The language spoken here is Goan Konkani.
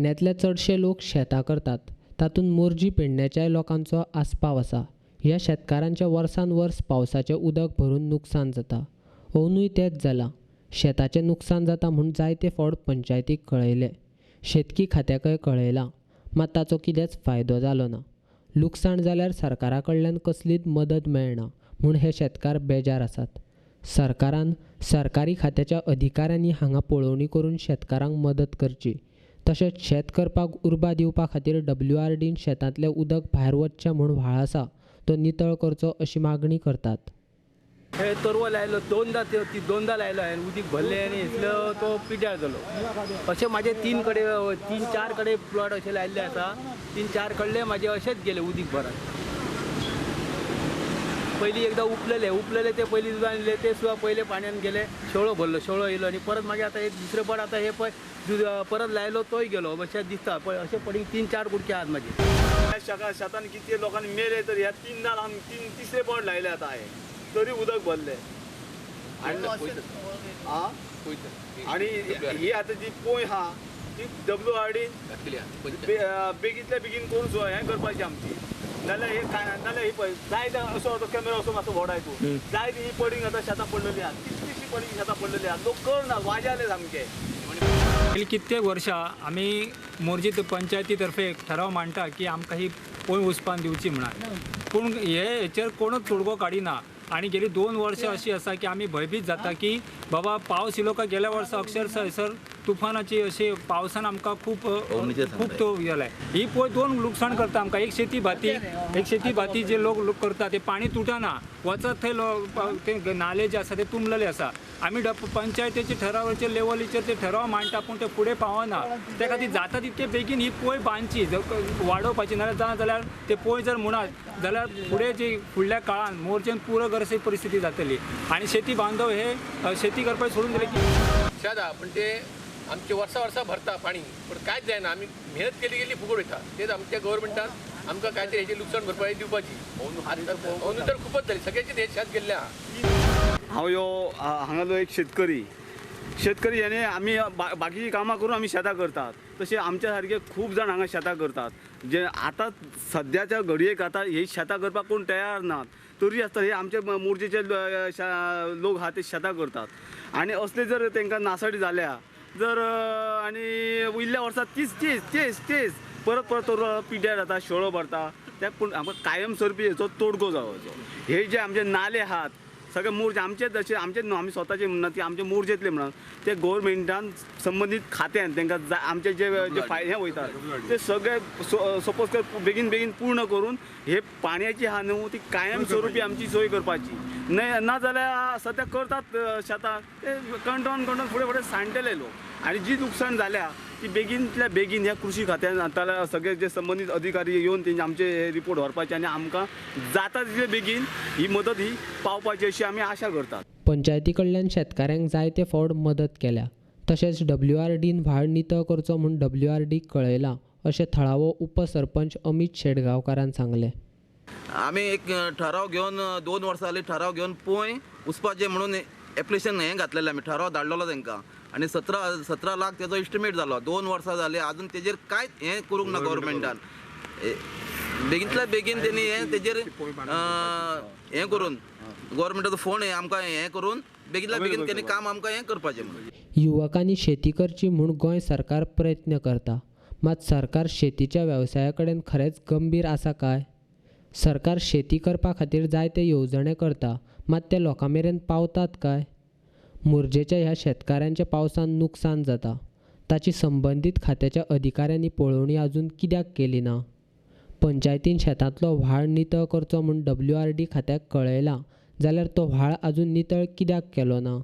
पेडण्यांतले चडशे लोक शेतां करतात. तातूंत मोरजी पेडण्याच्याय लोकांचो आस्पाव आसा. ह्या शेतकारांचें वर्सान वर्स पावसाचें उदक भरून नुकसान जाता. अंदूय तेंच जालां. शेताचें नुकसान जाता म्हूण जायते फावट पंचायतीक कळयलें. शेतकी खात्याकय कळयलां. मात ताचो कितेंच फायदो जालो ना. लुकसाण जाल्यार सरकारा कडल्यान कसलीच मदत मेळना म्हूण हे शेतकार बेजार आसात. सरकारान, सरकारी खात्याच्या अधिकाऱ्यांनी हांगा पळोवणी करून शेतकारांक मदत करची. तशेंच शेत करपाक उर्बा दिवपा खातीर डब्ल्यूआरडीन शेतांतलें उदक भायर वचचें म्हूण व्हाळ आसा तो नितळ करचो अशी मागणी करतात. हे तरवो लायलो दोनदा, दोनदा लायलो हांवें, उदीक भरलें आनी इतलो तो पिड्ड्यार जालो. अशें म्हाजे तीन कडेन 3-4 कडेन प्लॉट अशे लायल्ले आसा. 3-4 कडले म्हाजे अशेंच गेले उदीक भरात. पयलीं एकदां उपलेले उपलेले ते पयलीं सुद्दां आणले ते सुद्दां पयले पाण्यान गेले. शेळो भरलो, शेळो येयलो आनी परत मागीर आतां एक दुसरे पाट आतां हे पळय परत लायलो तोय गेलो. अशें दिसता पळय अशें पडींग 3-4 कुडके आहात म्हाजे. शेतान कितले लोकांनी मेले तर ह्या तीनदा तिसरे पावट लायले आतां हांवें तरी उदक भरलें. आनी ही आतां जी पोंय आहा ती डब्ल्यूआरडीन बेगींतल्या बेगीन करून हें करपाची आमची. नाल्यार हे काय नाल्यार ही पळय जायते असो तो कॅमेरा असो मातसो व्हड तूं जायती ही पडींग आतां शेतां पडलेली आहा, कितलीशी पडींग शेतां पडलेली आहा. लोक करना वाजाले सामके. गेली कित्येक वर्षां आमी मोरजी पंचायती तर्फे एक ठराव मांडटा की आमकां ही पोंय उसपान दिवची म्हणून, पूण हे हेचेर कोणूच तोडगो काडिना. आनी गेली 2 वर्षां अशी आसा की आमी भयभीत जाता की बाबा पावस इलो काय गेल्या वर्सा अक्षरशः हयसर तुफानाची अशी पावसान आमकां खूब खूब तो गेलाय. ही पोंय 2 लुकसाण करता आमकां. एक शेती भाती, एक शेती भाती जे लोक करता ते पाणी तुटना वचत थंय ते नाले जे आसा ते तुंबलेले आसा. आमी पंचायतीचे ठरावाचे लेवलीचेर ते ठराव मांडटा पूण ते फुडें पावना. त्या खातीर जाता तितके बेगीन ही पोंय बांदची, वाडोवपाची. नाल्यार जाल्यार ते पोंय जर म्हणत जाल्यार फुडें जी फुडल्या काळान मोरजेन पूरग्रस्त परिस्थिती जातली आनी शेती बांधव हे शेती करपाक सोडून दिले की शेत आहा पण ते आमचे वर्सा वर्सा भरता पाणी पण कांयच जायना. आमी मेहनत केली गेली फुकट वयता. तेच आमच्या गव्हर्मेंटान आमकां कांय तरी हेची लुकसाण भरपाई दिवपाची. अंदू तर खूपच जाली, सगळ्यांचे हे शेत गेल्लें आहा. हांव ह्यो हांगालो एक शेतकरी. शेतकरी याने आमी बाकीची कामां करून आमी शेतां करतात. तशें आमच्या सारके खूब जाण हांगा शेतां करतात. जे आतां सद्याच्या घडयेक आतां ही शेतां करपाक कोण तयार नात तरी आसतना हे आमचे मोरजेचे लोक आहा ते शेतां करतात. आनी असले जर तांकां नासडी जाल्या जर आनी वयल्या वर्सा तीच तेच तेच तेच परत परत पिड्ड्यार जाता, शेळो भरता. त्या पूण आमकां कायम स्वरुपी हेचो तोडगो जावचो. हे जे आमचे नाले आहात सगळे मोर्जे आमचे जशे आमचे न्हू आमी स्वताचे म्हणना ती आमचे मोरजेंतले म्हणा ते गोवोरमेंटान संबंदीत खात्यान तांकां आमचे जे जे हे वयतात ते सगळे सपोज कर बेगीन बेगीन पूर्ण करून हे पाणयाची आहा न्हू ती कायम स्वरुपी आमची सोय करपाची. न्हय ना जाल्यार सद्या करतात शेतां ते कंटोन कंटोन फुडें फुडें सांडटले लोक. आनी जी लुकसाण जाल्या ती बेगीनतल्या बेगीन ह्या कृशी खात्यान आतां सगळे जे संबंदीत अधिकारी येवन तेंचे आमचे हे रिपोर्ट व्हरपाचे आनी आमकां जाता तितले बेगीन ही मदत ही पावपाची अशी आमी आशा करतात. पंचायती कडल्यान शेतकाऱ्यांक जायते फावट मदत केल्या. तशेंच डब्ल्यूआरडीन व्हाळ नितळ करचो म्हूण डब्ल्यूआरडीक कळयलां अशें थळावो उपसरपंच अमीत शेटगांवकारान सांगलें. आमी एक ठराव घेवन 2 वर्सां जालीं ठराव घेवन पोंय उसपाचें म्हणून एप्लिकेशन हें घातलेलें आमी ठराव धाडलेलो तांकां आनी 17 लाख तेजो एस्टिमेट जालो. 2 वर्सां जालीं अजून तेजेर कांयच हें करूंक ना गव्हर्मेंटान. बेगीनतल्या बेगीन तेणी हें तेजेर हें करून गव्हर्मेंटाचो फोन हें आमकां हें करून बेगीनतल्या बेगीन तेणी काम आमकां हें करपाचें म्हणून. युवकांनी शेती करची म्हूण गोंय सरकार प्रयत्न करता, मात सरकार शेतीच्या वेवसाया कडेन खरेंच गंभीर आसा काय? सरकार शेती करपा खातीर जायते येवजणे करता, मात ते लोकां मेरेन पावतात काय? मोरजेच्या ह्या शेतकारांच्या पावसान नुकसान जाता ताची संबंदीत खात्याच्या अधिकाऱ्यांनी पळोवणी अजून कित्याक केली ना? पंचायतीन शेतांतलो व्हाळ नितळ करचो म्हूण डब्ल्यूआरडी खात्याक कळयलां जाल्यार तो व्हाळ अजून नितळ कित्याक केलो ना?